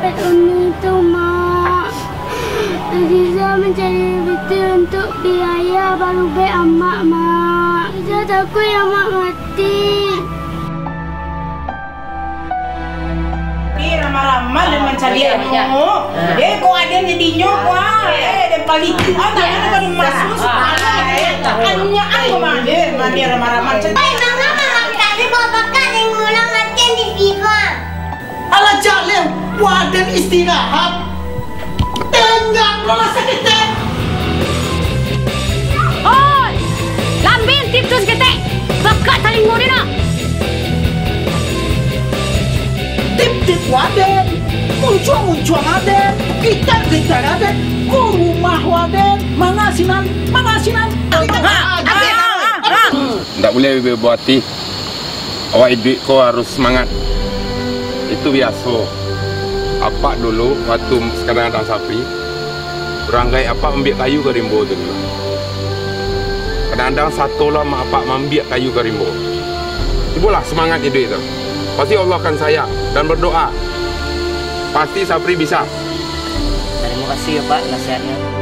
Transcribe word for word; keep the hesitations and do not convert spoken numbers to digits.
Umi tu, Mak. Aziza mancari pitih untuak biaya barubek Amak, Mak. Aziza takuik Amak mati. Eh, Rama-Rama den mancari ilmu. Eh, kok aden jadinyo, wah. Eh, den paliku, ah, tangan ka rumah susu. Anyo, anyo, mah. Eh, mah, Rama-Rama mancari. Oi, manga malam tadi bawa bakal den ngulang latihan di viva. Alah jaleh, waden istirahat. Tenggang lo lah saketek. Oi, lambin tip tu saketek. Bakak talingo den nah. Tip-tip waden, muncuang-muncuang aden, gitar-gitar aden, ko rumah waden, manga sinan, manga sinan. Ah, ah, ah, ah, ah. Ndak buliah baibo ati. Awak iduik ko harus semangat. Itu biaso. Apak dulu, waktu sakadang-kadang Sapri, urang gaek apak maambiak kayu ka rimbo tu dulu. Kadang-kadang sato lah apak maambiak kayu ka rimbo. Cubolah semangat iduik tu. Pasti Allah akan sayang dan berdoa. Pasti Sapri bisa. Tarimo kasih yo, Pak, nasihatnyo.